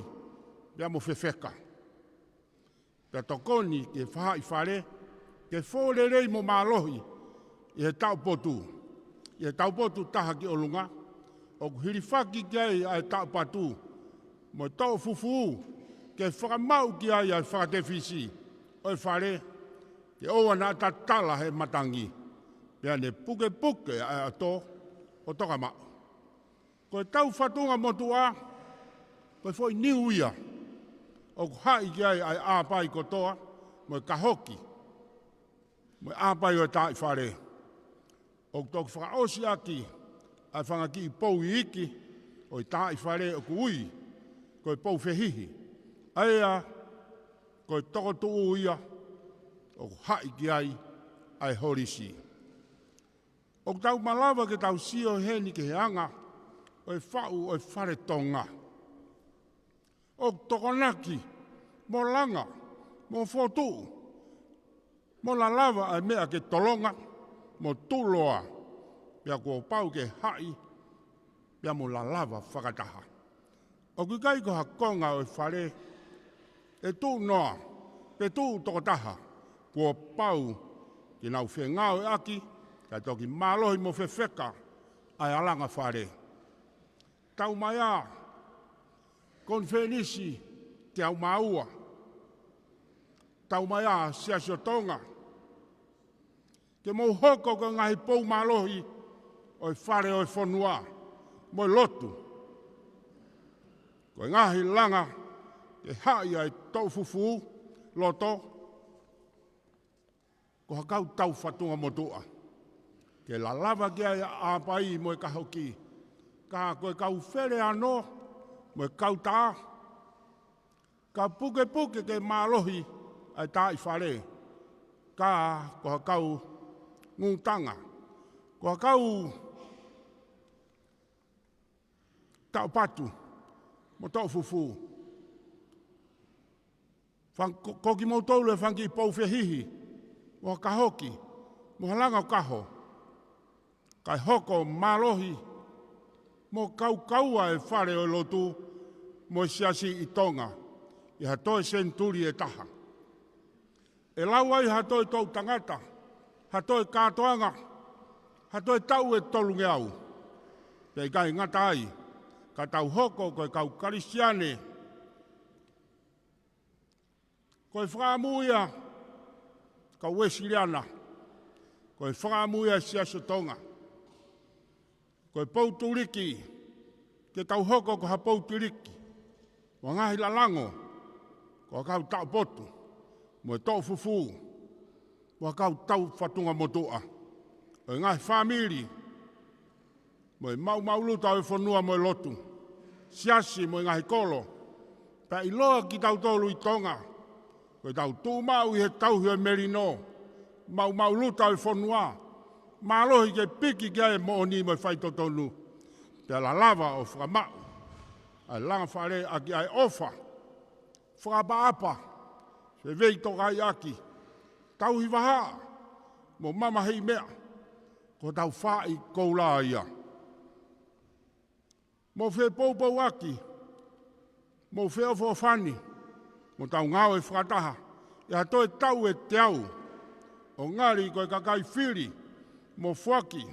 pea mo fefeka. Pea tokoni ki he faʻahi fale ke fō lelei mo mālohi ʻi he taupotu. ʻI he taupotu taha ki ʻolunga, ʻoku hilifaki ki ai ʻa e taupatu mo e toʻo fufū, ke fakamaʻu ki ai ʻa e fakatefisi ʻo e fale, ke ʻoua naʻa tatala he matangi, pea ne pukepuke ʻa e ʻato ʻo toka maʻu. Ko e tau fatunga motuʻa, ko e foʻi niu ia, ʻoku haʻi ki ai ʻa e ʻāpai kotoa, mo e kahoki, mo e ʻāpai ʻo e taaʻi fale. ʻOku toki fakaʻosi ʻaki ʻa e fanga kiʻi pou iiki ʻo e taaʻi fale ʻoku ui ko e pou fehihi. ʻA ia, ko e tokotuʻu ia, ʻoku haʻi ki ai ʻa e holisi. ʻOku tau malava ke tau sio heni ki he anga ʻo e faʻu ʻo e fale Tonga. ʻOku tokonaki, mo langa, mo fokotuʻu, mo lalava ʻa e meʻa ke tolonga, mo tuʻuloa, pea kuo pau ke haʻi, pea mo lalava fakataha. ʻOku ʻikai ko ha konga ʻo e fale ʻe tuʻu noa, pe tuʻu tokotaha, kuo pau ke nau fengāueʻaki, kae toki mālohi mo fefeka ʻa e alanga fale. Tau mai ā, konifelenisi ke au māua. Tau mai ā, Siasi ʻo Tonga, ke mou hoko ko e ngaahi pou mālohi ʻo e fale ʻo e fonua mo e lotu. Ko e ngaahi langa ke haʻi ʻa e toʻo fufū loto, ko ha kau tau fatunga motuʻa, ke lalava ki ai ʻa e ʻāpai mo e kahoki. Ka ko e kau feleano mo e kautā, ka pukepuke ke mālohi ʻa e taaʻi fale. Ka ko ha kau ngutanga, ko ha kau taupatu mo toʻo fufū. Fang-, ko, ko kimoutolu e fanga kiʻi pou fehihi, mo ha kahoki, mo ha lango kaho, kae hoko mālohi mo kaukaua e fale ʻo e lotu mo e siasi ʻi Tonga ʻi ha toe senituli ʻe taha. ʻE lau ai ha toe toʻutangata, ha toe kātoanga, ha toe taʻu ʻe tolungeau. Pea ʻikai ngata ai, ka tau hoko ko e kau Kalisitiane, ko e fakaʻamu ia kau Uēsiliana, ko e fakaʻamu ia Siasi ʻo Tonga. Ko e pou tuliki, ke tau hoko ko ha pou tuliki, mo e ngaahi lalango, ko e kau taʻopotu, mo e toʻo fufū, mo e kau tau fatunga motuʻa, ʻo e ngaahi fāmili, mo e maʻumaʻuluta ʻo e fonua mo e lotu, siasi mo e ngaahi kolo, pea ʻiloa kitautolu ʻi Tonga, ko e tau tuʻu maʻu ʻi he tauhi ʻo e melino, maʻumaʻuluta ʻo e fonua, mālohi ke piki ki ai e moʻoni mo e faitotonu, pea lalava ʻo fakamaʻu ʻa e langa fale ʻaki ʻa e ʻofa, fakaʻapaʻapa, feveitokaiʻaki, tauhi vahaʻa, mo mamahiʻi meʻa, ko hotau faʻahi koula ia. Mou fepoupouaki, mou feʻofoʻofani, mo tau ngāue fakataha ʻi ha toe taʻu ʻe teau, ʻo ngali ko e kakai fili mo foaki.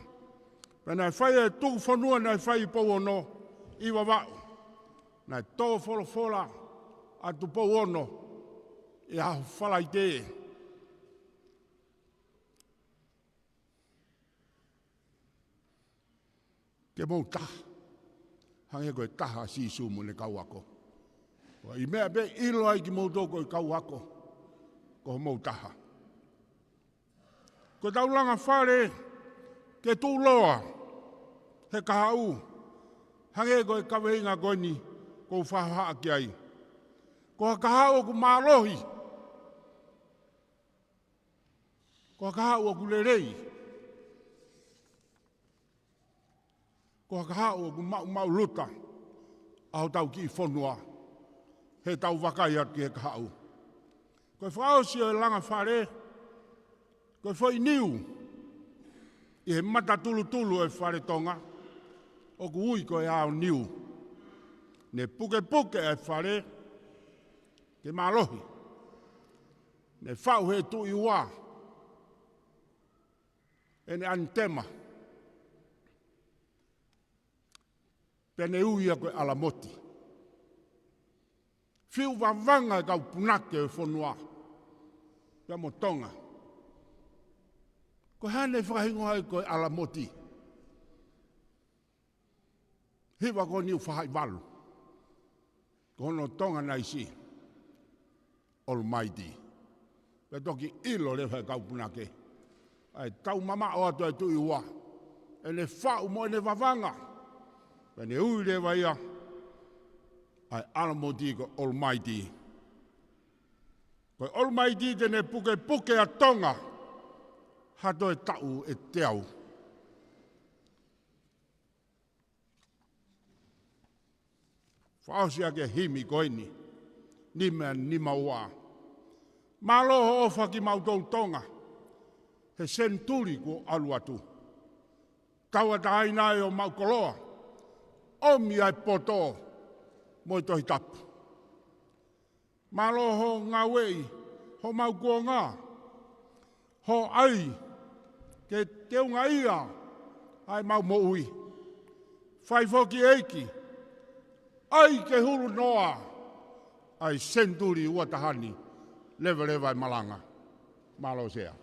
Pea naʻe fai e tuku fonua naʻe fai ʻi Pouono ʻi Vavaʻu. Naʻe tō folofola ʻa Tupou Ono ʻi he ʻaho Falaite. Ke mou taha, hangē ko e taha ʻa Sīsū mo ʻene kau ako. ʻI he meʻa pē ʻe ʻilo ai kimoutolu ko e kau ako, ko hoʻomou taha. Ko ʻetau langa fale ke tuʻuloa he kahaʻu, hangē ko e kaveinga ko eni ʻoku ou fakahā ki ai. Ko ha kahaʻu ʻoku mālohi. Ko ha kahaʻu ʻoku lelei. Ko ha kahaʻu ʻoku maʻumaʻuluta ʻa hotau kiʻi fonua, heʻetau vakai atu ki he kahaʻu. Ko e fakaʻosi ʻo e langa fale, ko e foʻi niu ʻi he matatulutulu ʻo e fale Tonga, ʻoku ui ko e aoniu. Ne pukepuke e fale ke mālohi. Ne faʻu he Tuʻi Ua ʻene ʻanitema. Pea ne ui ia ko e ʻAlamoti. Fiu vavanga e kau punake ʻo e fonua pea mo Tonga. Ko e hā naʻe fakahingoa ai ko e ʻAlamoti? Hiva ko eni ʻoku fahaʻi valu. Ko hono Tonga naʻe ʻi ai ʻAlamoti. Pea toki ʻilo leva ʻe he kau punake ʻa e taumamaʻo atu ʻa e Tuʻi Ua, ʻene faʻu mo ʻene vavanga. Pea ne ui leva ia ʻa e ʻAlamoti ko e ʻAlamoti. Ko e ʻAlamoti te ne pukepuke ʻa Tonga ha toe taʻu ʻe teau. Fakaʻosi ʻaki e himi ko eni, nima nima ua. Mālō hoʻo ʻofa kimautolu Tonga he senituli kuo ʻalu atu. Tauʻatāina ai homau koloa, ʻomi ʻa e poto mo e Tohi Tapu. Mālō hoʻo ngāueʻi homau kuonga, hoʻo ʻai ke teungaʻia ʻa ʻemau moʻui. Fai foki ʻEiki, ʻai ke hulu noa ʻa e senituli ua taha ni, leveleva e malanga. Mālō Sea.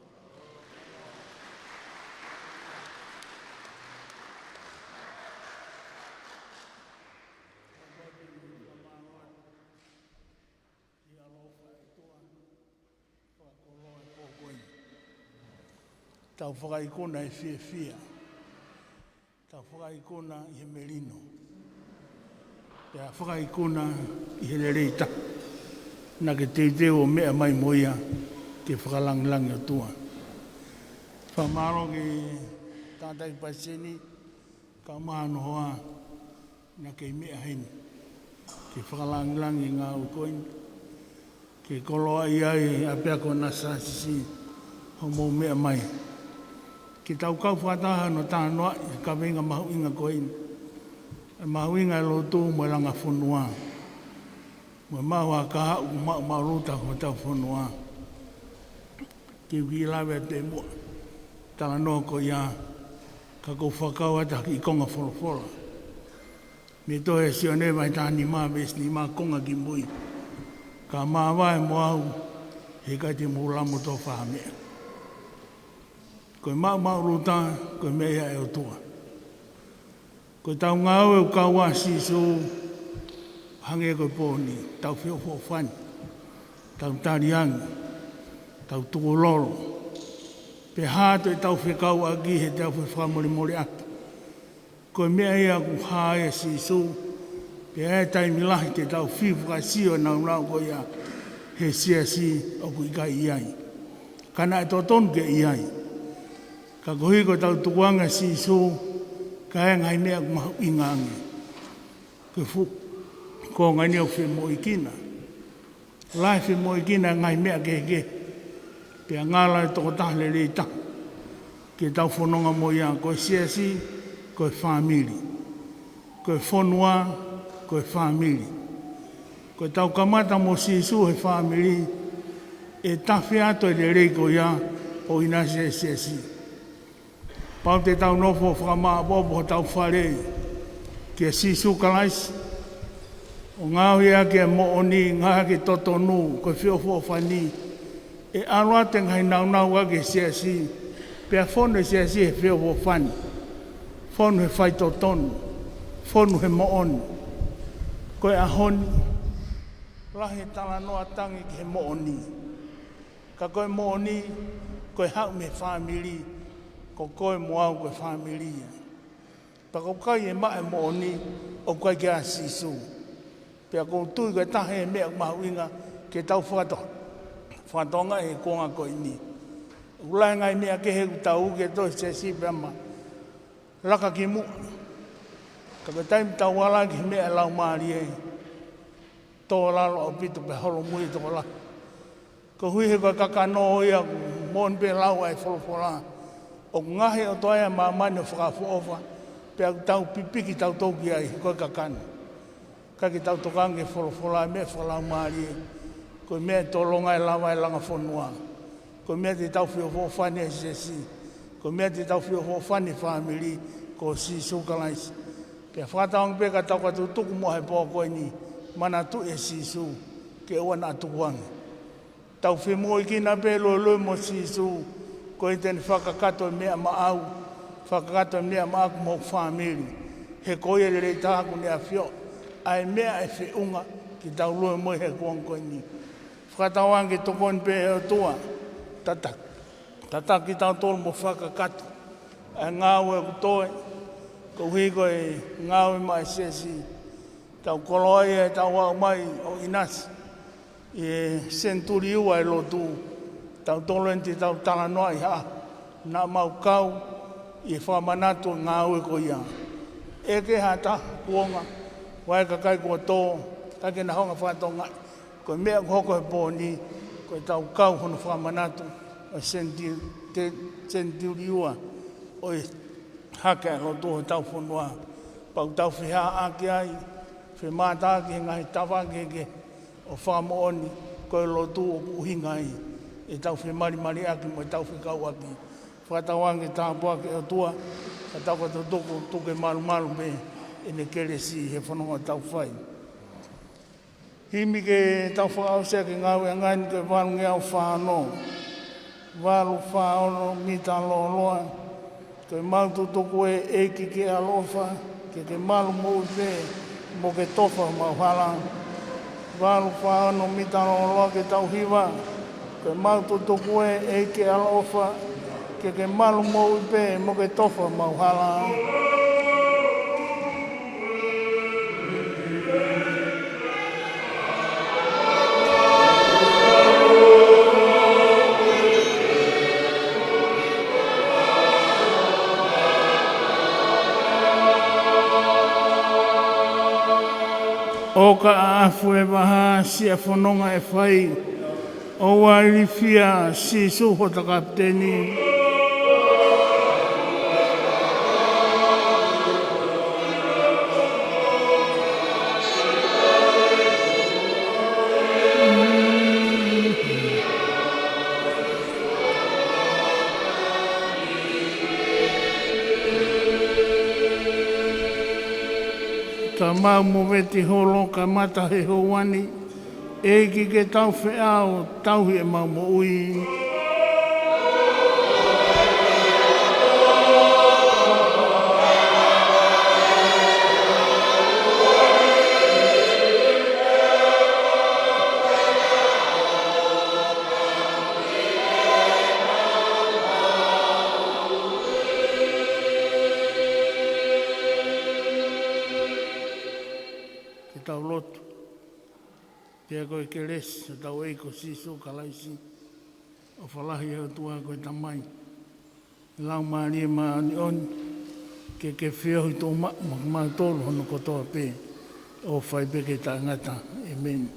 Tau fakaikuna ʻi he fiefia. Tau fakaikuna ʻi he melino. Pea fakaikuna ʻi he lelei taha. Naʻa ke teuteu ʻo meʻa mai mo ia ke fakalangilangi ʻOtua. Fakamālō ki he tangataʻeiki palesiteni, kae ʻumaʻā hono hoa, naʻa ke meʻa heni ke fakalangilangi e ngāue ko eni, ke koloaʻi ai ʻa e ʻapiako Nasa Sisi hoʻomou meʻa mai. Ke tau kau fakataha ʻo talanoaʻi e kaveinga mahuʻinga ko eni, ʻa e mahuʻinga e lotu mo e langa fonua, mo e maʻu ha kahaʻu maʻumaʻuluta hotau fonua. Ke u kiʻi lave atu muʻa talanoa ko ia, ka ʻoku ou fakakau atu ha kiʻi konga folofola mei he tohi ʻa Sione vahe taha nima, veesi nima, konga ki mui. Ka māvae mo au, heʻikai te mou lava ʻo tofa ha meʻa. Ko e maʻumaʻuluta, ko e meʻa ia ʻa e ʻOtua. Ko ʻetau ngāue ʻoku kau ai ʻa Sīsū, hangē ko e pō ni, tau feʻofoʻofani, tau taliangi, tau tukulolo. Pea hā atu ʻetau fekauʻaki, heʻetau fefakamolemole atu. Ko e meʻa ia ʻoku hā ai ʻa Sīsū, pea ʻi he taimi lahi te tau fiu fakasio e nāunau ko ia he siasi ʻoku ʻikai ʻi ai. Ka naʻe totonu ke ʻi ai. Ka koeʻuhi ko ʻetau tukuange ʻa Sīsū, ka ʻi ai e ngaahi meʻa ʻoku mahuʻinga ange. Ko e fuʻu konga eni ʻoku femoʻuekina. Lahi femoʻuekina e ngaahi meʻa kehekehe, pea ngalo e tokotaha lelei taha ke tau fononga mo ia. Ko e siasi, ko e fāmili. Ko e fonua, ko e fāmili. Ko ʻetau kamata mo Sīsū he fāmili, ʻe tafe atu e lelei ko ia ʻo ʻinasi e siasi. Pau te tau nofo ʻo fakamāʻopoʻopo hotau fale kia Sīsū Kalaisi, ʻo ngaohi ʻaki e moʻoni, ngaohi ʻaki e totonu, ko e feʻofoʻofani, ʻe ʻalu atu e ngaahi nāunau ʻa e siasi, pea fonu e siasi he feʻofoʻofani, fonu he faitotonu, fonu he moʻoni. Ko e ʻaho ni, lahi e talanoa tangi ki he moʻoni. Ka ko e moʻoni, ko e haʻu mei he fāmili, ko koe mo au ko e fāmili ia. Pea ʻoku ʻikai ke maʻu e moʻoni ʻoku ʻikai ke ʻa Sīsū. Pea ʻoku ou tui ko e taha e meʻa mahuʻinga ke tau fakato-, fakatokangaʻi he kuonga ko eni. ʻOku lahi e ngaahi meʻa kehe ʻoku tau uke ʻo toe siasi pea ma laka ki muʻa. Ka ko e taimi tau ala ki he meʻa ʻa e Laumālie, tō lalo ʻaupito pea holomui e tokolahi. Koeʻuhi he ko e kakano ia ʻoku moʻoni pē lau ʻa e folofola. ʻOku ngaohi ʻe he ʻOtua ia ʻa māmani ʻo fakaʻofoʻofa, pea ʻoku tau pipiki tautolu ki ai, he ko e kakano. Ka ke tau tokanga ki he folofola, meʻa fakalaumālie, ko e meʻa ʻe tolonga e lava e langa fonua. Ko e meʻa te tau feʻofoʻofani e siasi. Ko e meʻa te tau feʻofoʻofani e fāmili, ko Sīsū Kalaisi. Pea fakatauange pē ka tau ka tutuku muʻa he pō ko eni, manatuʻi ʻa Sīsū, ke ʻoua naʻa tukuange. Tau femoʻuekina pē lue lue mo Sīsū, ko ia te ne fakakakato e meʻa maʻau, fakakakato e meʻa maʻaku mo hoku fāmili. He ko ia e lelei taha ʻoku ne ʻafioʻi ʻa e meʻa ʻe feʻunga ke tau lue mo ia he kuonga ko eni. Fakatauange ke tokoni pē ʻe he ʻOtua, tata-, tataki tautolu mo fakakakato ʻa e ngāue ʻoku toe, koeʻuhi ko e ngāue maʻa e siasi. Tau koloaʻia ʻetau aʻu mai ʻo ʻinasi ʻi he senituli ua e lotu, tautolu eni te tau talanoaʻi ha, naʻa mau kau ʻi he fakamanatu e ngāue ko ia. ʻEke ha taha kuonga, vakai kakai kuo tō, kae ke na hanga ʻo fakatokangaʻi ko e meʻa ʻoku hoko he pō ni, ko ʻetau kau hono fakamanatu ʻo e seniti-, te-, senituli ua ʻo e hake ʻa e lotu hotau fonua. Pea ʻoku tau fehāʻaki ai, femātaaki he ngaahi tafaʻaki kehekehe ʻo fakamoʻoni ko e lotu ʻoku ʻuhinga ai ʻetau femalimalieʻaki mo ʻetau fekauʻaki. Fakatauange ke tāpuakiʻi ʻe he ʻOtua, ka tau ka tutuku, tuku ke malumalu pē ʻene kelesi he fononga ʻoku tau fai. Himi ke tau fakaʻosi ʻaki e ngāueʻanga ni, ko e valungeau fā ono. Valu fā ono, mita lōloa. Ko e mau tutuku ē, ʻEiki ke ʻaloʻofa, ke ke malu moʻui pē, mo ke tofa homau hala. Valu fā ono, mita lōloa, ke tau hiva. Ko e mau tutuku ē, ʻEiki ke ʻaloʻofa, ke ke malu moʻui pē, mo ke tofa homau hala. ʻOka ʻaʻafu e vaha, siʻa fononga e fai, ʻoua ʻe ilifia Sīsū hota kapiteni. Ka mau movete holo kamata he houa ni, ʻEiki ke tau feʻao, tauhi ʻemau moʻui. Ke tau lotu. Pea ko e kelesi ʻa hotau ʻEiki ko Sīsū Kalaisi, ʻofa lahi ʻa e ʻOtua ko e Tamai, Laumālie Māʻoniʻoni, ke ke feohi tuʻumaʻu maʻa kimautolu hono kotoa pē, ʻo fai pē ke taʻengata. ʻĒmeni.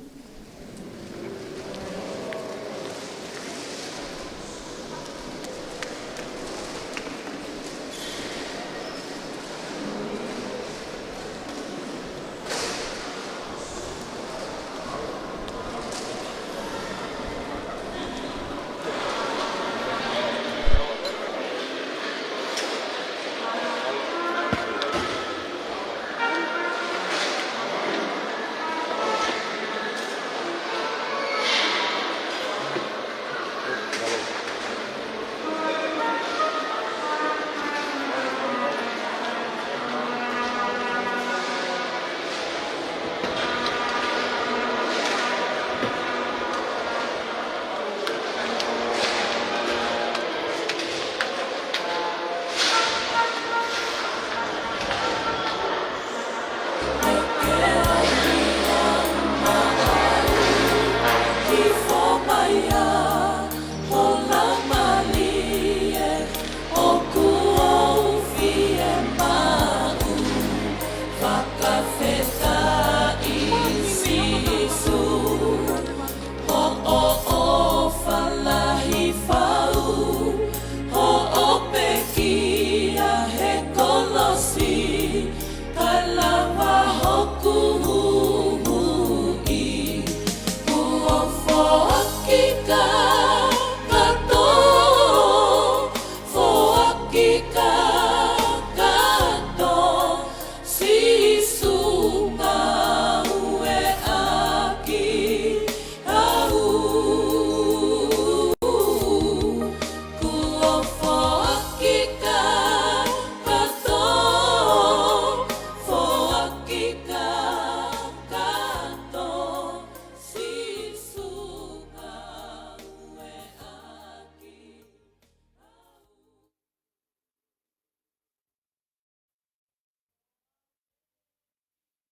ʻIkai